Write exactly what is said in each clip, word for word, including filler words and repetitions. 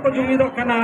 ᱠᱚ ᱡᱩᱢᱤᱫᱚᱜ ᱠᱟᱱᱟ᱾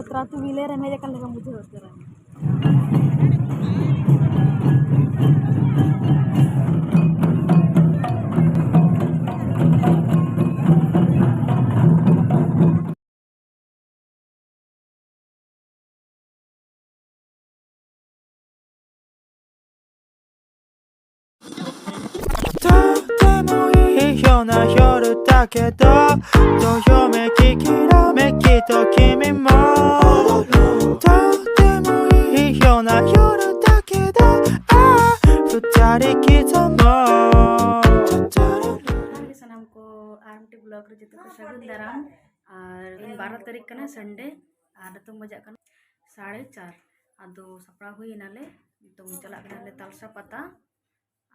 ᱛᱨᱟᱛᱩ ᱵᱤᱞᱮ ᱨᱮ ᱦᱮᱡ ᱟᱠᱟᱱ ᱞᱮᱠᱟᱢ ᱵᱩᱡᱷᱟᱹᱣ ᱩᱛᱟᱹᱨᱟ᱾ ᱡᱚᱦᱟᱨ ᱜᱮ ᱥᱟᱱᱟᱢ ᱠᱚ, ᱟᱨ ᱢᱤᱫᱴᱮᱡ vlog ᱨᱮ ᱡᱚᱛᱚ ᱠᱚ ᱥᱟᱹᱜᱩᱱ ᱫᱟᱨᱟᱢ᱾ ᱟᱨ ᱛᱮᱦᱮᱧ ᱵᱟᱨᱚ ᱛᱟᱹᱨᱤᱠᱷ ᱠᱟᱱᱟ, Sunday, ᱟᱨ ᱱᱤᱛᱚᱝ ᱵᱟᱡᱟᱜ ᱠᱟᱱᱟ ᱥᱟᱲᱮ ᱪᱟᱨ᱾ ᱟᱫᱚ ᱥᱟᱯᱲᱟᱣ ᱦᱩᱭ ᱮᱱᱟᱞᱮ, ᱱᱤᱛᱚᱝ ᱪᱟᱞᱟᱜ ᱠᱟᱱᱟᱞᱮ ᱛᱟᱞᱥᱟ ᱯᱟᱛᱟ,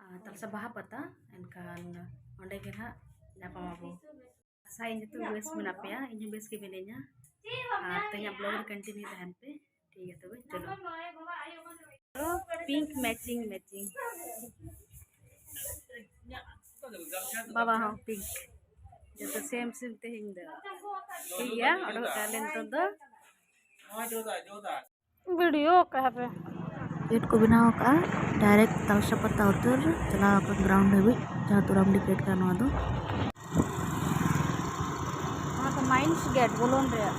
ᱟᱨ ᱛᱟᱞᱥᱟ ᱵᱟᱦᱟ ᱯᱟᱛᱟ᱾ ᱮᱱᱠᱷᱟᱱ ᱚᱸᱰᱮ ᱜᱮ ᱱᱟᱦᱟᱜ ᱧᱟᱯᱟᱢ ᱟᱵᱚ᱾ ᱟᱥᱟᱭᱟᱹᱧ ᱡᱚᱛᱚ ᱵᱮᱥ ᱢᱮᱱᱟᱜ ᱯᱮᱭᱟ, ᱤᱧ ᱦᱚᱸ ᱵᱮᱥ ᱜᱮ ᱢᱤᱱᱟᱹᱧᱟ᱾ ᱟᱨ ᱛᱮᱦᱮᱧᱟᱜ vlog ᱨᱮ continue ᱛᱟᱦᱮᱱ ᱯᱮ᱾ ᱴᱷᱤᱠ ᱜᱮᱭᱟ ᱛᱚᱵᱮ, ᱪᱚᱞᱚ᱾ Pink matching matching᱾ ᱵᱟᱵᱟ ᱦᱚᱸ pink᱾ ᱡᱚᱛᱚ same same ᱛᱮᱦᱮᱧ ᱫᱚ᱾ ᱴᱷᱤᱠ ᱜᱮᱭᱟ, ᱚᱰᱚᱠᱚᱜ ᱠᱟᱱᱟᱞᱮ ᱱᱤᱛᱚᱜ ᱫᱚ᱾ ᱵᱷᱤᱰᱤᱭᱳ ᱚᱠᱟᱨᱮ? ᱜᱮᱴ ᱠᱚ ᱵᱮᱱᱟᱣ ᱟᱠᱟᱫᱼᱟ, direct ᱛᱟᱞᱥᱟ ᱯᱟᱛᱟ ᱩᱛᱟᱹᱨ ᱪᱟᱞᱟᱣ ᱟᱠᱟᱱ ground ᱦᱟᱹᱵᱤᱡ, ᱡᱟᱦᱟᱸ ᱛᱩᱨᱟᱢᱰᱤ ᱜᱮᱴ ᱠᱟᱱᱟ ᱱᱚᱣᱟ ᱫᱚ᱾ ᱚᱱᱟ ᱫᱚ mines ᱜᱮᱴ ᱵᱚᱞᱚᱱ ᱨᱮᱭᱟᱜ᱾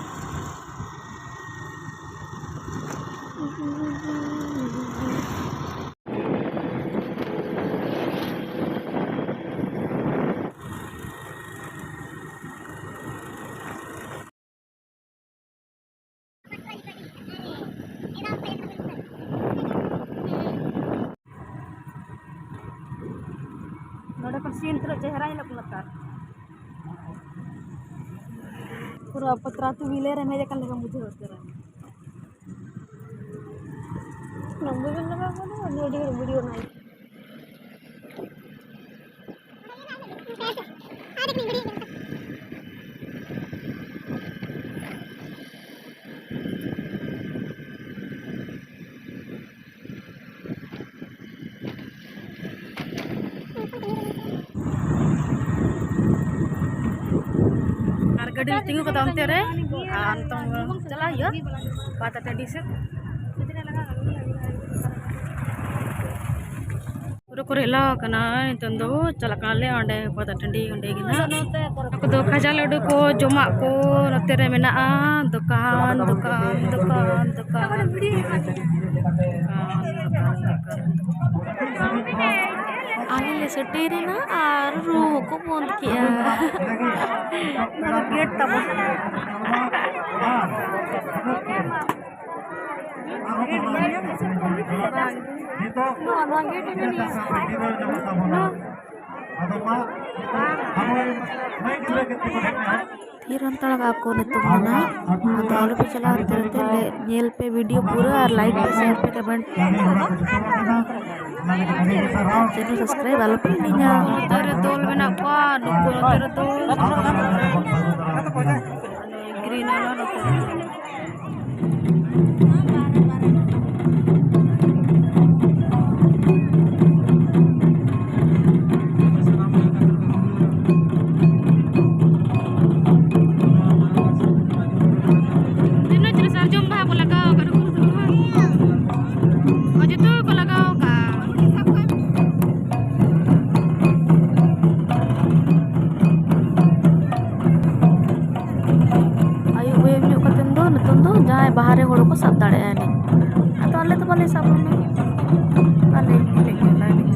ᱱᱚᱰᱮ ᱠᱷᱚᱱ scene ᱛᱤᱱᱟᱹᱜ ᱪᱮᱦᱨᱟ ᱧᱮᱞᱚᱜ ᱠᱟᱱᱟ ᱞᱟᱛᱟᱨ᱾ ᱯᱩᱨᱟᱹ ᱯᱟᱛᱨᱟ ᱛᱩ ᱵᱤᱞᱮ ᱨᱮᱢ ᱦᱮᱡ ᱟᱠᱟᱱ ᱞᱮᱠᱟᱢ ᱵᱩᱡᱷᱟᱹᱣ ᱩᱛᱟᱹᱨᱟ᱾ ᱱᱚᱰᱮ ᱵᱤᱱ ᱞᱟᱜᱟᱣ ᱠᱟᱫᱟ, ᱟᱹᱰᱤ ᱟᱹᱰᱤ video nice᱾ ᱜᱟᱹᱰᱤ ᱞᱮ ᱛᱤᱸᱜᱩ ᱠᱟᱫᱟ ᱚᱱᱛᱮ ᱨᱮ, ᱟᱨ ᱱᱤᱛᱚᱝ ᱪᱟᱞᱟᱜ ᱦᱩᱭᱩᱜᱼᱟ ᱯᱟᱛᱟ ᱴᱟᱺᱰᱤ ᱥᱮᱫ᱾ ᱯᱩᱨᱟᱹ ᱠᱚ ᱨᱮᱞᱟ ᱟᱠᱟᱱᱟ᱾ ᱱᱤᱛᱚᱝ ᱫᱚ ᱪᱟᱞᱟᱜ ᱠᱟᱱᱟᱞᱮ ᱚᱸᱰᱮ ᱯᱟᱛᱟ ᱴᱟᱺᱰᱤ, ᱚᱸᱰᱮ ᱜᱮ ᱱᱟᱦᱟᱜ᱾ ᱱᱚᱣᱟ ᱠᱚᱫᱚ ᱠᱷᱟᱡᱟ ᱞᱟᱹᱰᱩ ᱠᱚ, ᱡᱚᱢᱟᱜ ᱠᱚ ᱱᱚᱛᱮ ᱨᱮ ᱢᱮᱱᱟᱜᱼᱟ᱾ ᱫᱚᱠᱟᱱ, ᱫᱚᱠᱟᱱ, ᱫᱚᱠᱟᱱ, ᱫᱚᱠᱟᱱ᱾ ᱟᱞᱮ ᱞᱮ ᱥᱮᱴᱮᱨᱮᱱᱟ ᱟᱨ ᱨᱩ ᱦᱚᱸᱠᱚ ᱵᱚᱱᱫ ᱠᱮᱜᱼᱟ᱾ ᱱᱚᱣᱟ ᱜᱮᱴ ᱛᱟᱵᱚᱱ᱾ ᱱᱚᱣᱟ, ᱱᱚᱣᱟ ᱜᱮᱴ ᱢᱮᱱᱟᱜᱼᱟ᱾ ᱛᱷᱤᱨ ᱦᱟᱛᱟᱲ ᱠᱟᱜᱼᱟ ᱠᱚ ᱱᱤᱛᱚᱝ ᱫᱚ ᱱᱟᱦᱟᱜ᱾ ᱟᱫᱚ ᱟᱞᱚᱯᱮ ᱪᱟᱞᱟᱜᱼᱟ ᱦᱟᱱᱛᱮ ᱱᱟᱛᱮ, ᱞᱮ ᱧᱮᱞ ᱯᱮ ᱵᱷᱤᱰᱤᱭᱳ ᱯᱩᱨᱟᱹ ᱟᱨ ᱞᱟᱭᱤᱠ ᱯᱮ, ᱥᱮᱭᱟᱨ ᱯᱮ, ᱠᱚᱢᱮᱱᱴ ᱯᱮ᱾ ᱪᱮᱱᱮᱞ ᱥᱟᱵᱥᱠᱨᱟᱭᱤᱵ ᱟᱞᱚᱯᱮ ᱦᱤᱲᱤᱧᱟ᱾ ᱱᱚᱛᱮ ᱨᱮ ᱫᱚᱞ ᱢᱮᱱᱟᱜ ᱠᱚᱣᱟ, ᱱᱩᱠᱩ ᱱᱚᱛᱮ ᱨᱮ ᱫᱚᱞ᱾ ᱜᱨᱤᱱ ᱟᱨ ᱱᱚᱛᱮ ᱨᱮ ᱫᱚᱞ᱾ ᱛᱤᱱᱟᱹᱜ ᱪᱮᱦᱨᱟ ᱥᱟᱨᱡᱚᱢ ᱵᱟᱦᱟ ᱠᱚ ᱞᱟᱜᱟᱣ ᱟᱠᱟᱫᱟ, ᱩᱠᱩᱨ ᱩᱠᱩᱨ ᱵᱟᱦᱟ᱾ ᱟᱨ ᱡᱚᱛᱚ ᱜᱮᱠᱚ ᱞᱟᱜᱟᱣ ᱟᱠᱟᱫ᱾ ᱟᱹᱭᱩᱵ ᱟᱹᱭᱩᱵ ᱧᱚᱜ ᱠᱟᱛᱮᱫ ᱫᱚ ᱱᱤᱛᱚᱝ ᱫᱚ ᱡᱟᱦᱟᱸᱭ ᱵᱟᱦᱟ ᱨᱮ ᱦᱚᱲ ᱠᱚ ᱥᱟᱵ ᱫᱟᱲᱮᱭᱟᱜᱼᱟ ᱮᱱᱮᱡ᱾ ᱟᱫᱚ ᱟᱞᱮ ᱫᱚ ᱵᱟᱞᱮ ᱥᱟᱵ ᱞᱮᱱᱟ, ᱵᱟᱞᱮ ᱮᱱᱮᱡ ᱞᱮᱱᱟ ᱮᱱᱮᱡ᱾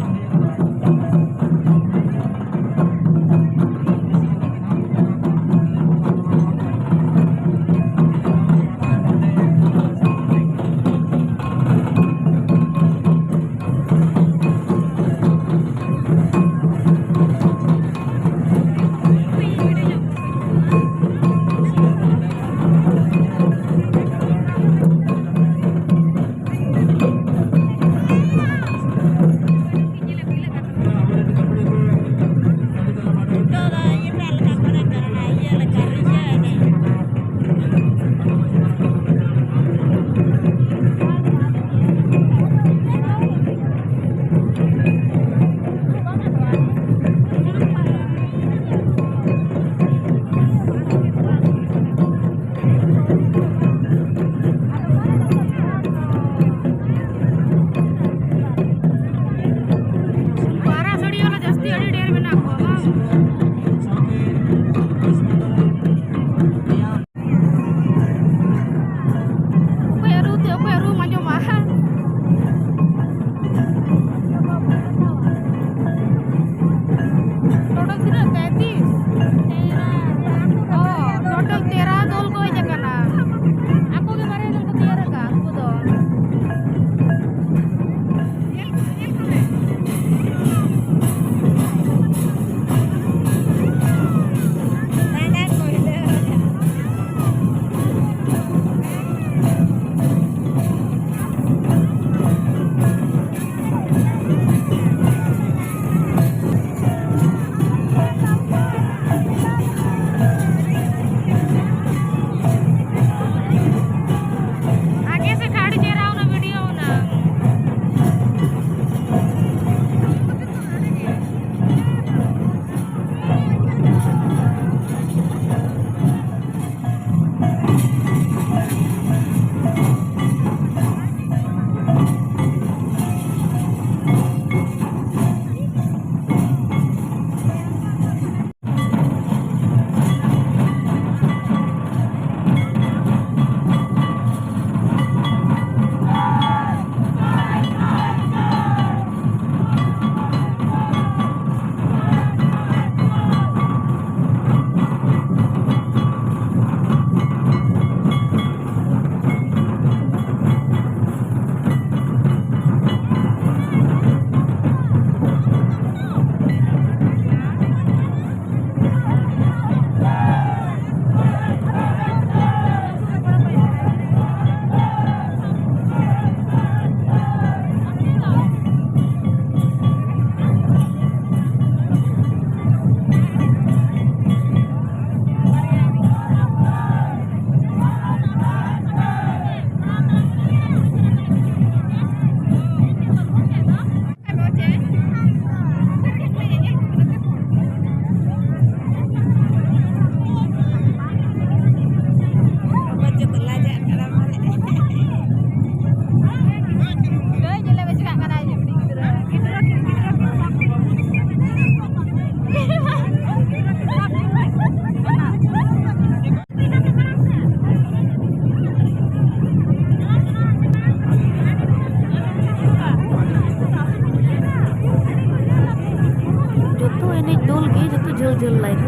ᱡᱷᱟᱹᱞ ᱡᱷᱟᱹᱞ ᱞᱟᱭᱤᱱ᱾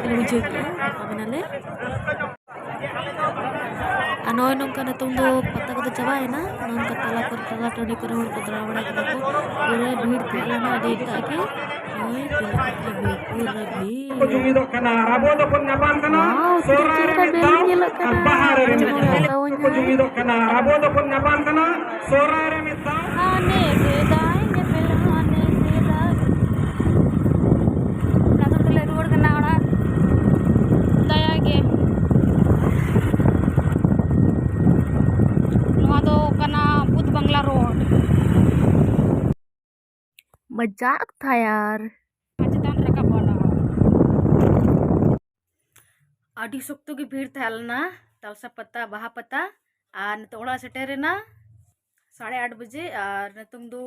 ᱵᱩᱡᱷᱟᱹᱣ ᱠᱮᱫᱼᱟ, ᱜᱟᱯᱟ ᱵᱮᱱᱟᱞᱮ᱾ ᱟᱨ ᱱᱚᱜᱼᱚᱭ ᱱᱚᱝᱠᱟ ᱱᱤᱛᱚᱝ ᱫᱚ ᱯᱟᱛᱟ ᱠᱚᱫᱚ ᱪᱟᱵᱟᱭᱮᱱᱟ᱾ ᱱᱚᱝᱠᱟ ᱛᱟᱞᱟ ᱠᱚᱨᱮ, ᱴᱚᱞᱟ ᱴᱟᱺᱰᱤ ᱠᱚᱨᱮ ᱦᱚᱲ ᱠᱚ ᱫᱟᱬᱟ ᱵᱟᱲᱟ ᱠᱮᱫᱟ ᱠᱚ᱾ ᱯᱩᱨᱟᱹ ᱵᱷᱤᱲ ᱛᱟᱦᱮᱸ ᱞᱮᱱᱟ, ᱟᱹᱰᱤ ᱮᱴᱟᱜ ᱜᱮ᱾ ᱱᱚᱜᱼᱚᱭ ᱛᱤᱱᱟᱹᱜ ᱠᱟᱛᱮ ᱦᱩᱭ, ᱯᱩᱨᱟᱹ ᱵᱷᱤᱲ᱾ ᱠᱚ ᱡᱩᱢᱤᱫᱚᱜ ᱠᱟᱱᱟ, ᱟᱵᱚ ᱫᱚᱵᱚᱱ ᱧᱟᱯᱟᱢ ᱠᱟᱱᱟ᱾ ᱥᱚᱦᱨᱟᱭ ᱨᱮ ᱢᱤᱫ ᱫᱷᱟᱣ ᱟᱨ ᱵᱟᱦᱟ ᱨᱮ ᱢᱤᱫ ᱫᱷᱟᱣ᱾ ᱠᱚ ᱡᱩᱢᱤᱫᱚᱜ ᱠᱟᱱᱟ, ᱟᱵᱚ ᱫᱚᱵᱚᱱ ᱧᱟᱯᱟᱢ ᱠᱟᱱᱟ᱾ ᱥᱚᱦᱨᱟᱭ ᱨᱮ ᱢᱤᱫ ᱫᱷᱟᱣ᱾ ᱦᱟᱱᱮ ᱥᱮᱫᱟᱭ ᱧᱮᱯᱮᱞ, ᱦᱟᱱᱮ ᱥᱮᱫᱟᱭ᱾ ᱱᱤᱛᱚᱜ ᱫᱚᱞᱮ ᱨᱩᱣᱟᱹᱲ ᱠᱟᱱᱟ ᱚᱲᱟᱜ᱾ ᱫᱟᱭᱟ ᱜᱮ᱾ ᱱᱚᱣᱟ ᱫᱚ ᱠᱟᱱᱟ ᱵᱩᱫᱷ ᱵᱟᱝᱞᱟ ᱨᱳᱰ᱾ ᱢᱟᱡᱟᱠ ᱛᱷᱟ ᱭᱟᱨ᱾ ᱪᱮᱛᱟᱱ ᱨᱟᱠᱟᱵ ᱵᱟᱞᱟ᱾ ᱟᱹᱰᱤ ᱥᱚᱠᱛᱚ ᱜᱮ ᱵᱷᱤᱲ ᱛᱟᱦᱮᱸ ᱞᱮᱱᱟ ᱛᱟᱞᱥᱟ ᱯᱟᱛᱟ, ᱵᱟᱦᱟ ᱯᱟᱛᱟ᱾ ᱟᱨ ᱱᱤᱛᱚᱜ ᱚᱲᱟᱜ ᱥᱮᱴᱮᱨ ᱮᱱᱟ ᱥᱟᱲᱮ ᱟᱴ ᱵᱟᱡᱮ᱾ ᱟᱨ ᱱᱤᱛᱚᱝ ᱫᱚ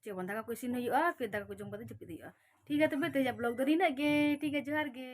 ᱪᱮᱫ ᱵᱟᱝ, ᱫᱟᱠᱟ ᱠᱚ ᱤᱥᱤᱱ ᱦᱩᱭᱩᱜᱼᱟ, ᱯᱷᱤᱨ ᱫᱟᱠᱟ ᱠᱚ ᱡᱚᱢ ᱠᱟᱛᱮ ᱡᱟᱹᱯᱤᱫ ᱦᱩᱭᱩᱜᱼᱟ᱾ ᱴᱷᱤᱠ ᱜᱮᱭᱟ, ᱛᱚᱵᱮ ᱛᱮᱦᱮᱧᱟᱜ ᱵᱞᱚᱜ ᱫᱚ ᱱᱤᱱᱟᱹᱜ ᱜᱮ᱾ ᱴᱷᱤᱠ ᱜᱮᱭᱟ, ᱡᱚᱦᱟᱨ ᱜᱮ᱾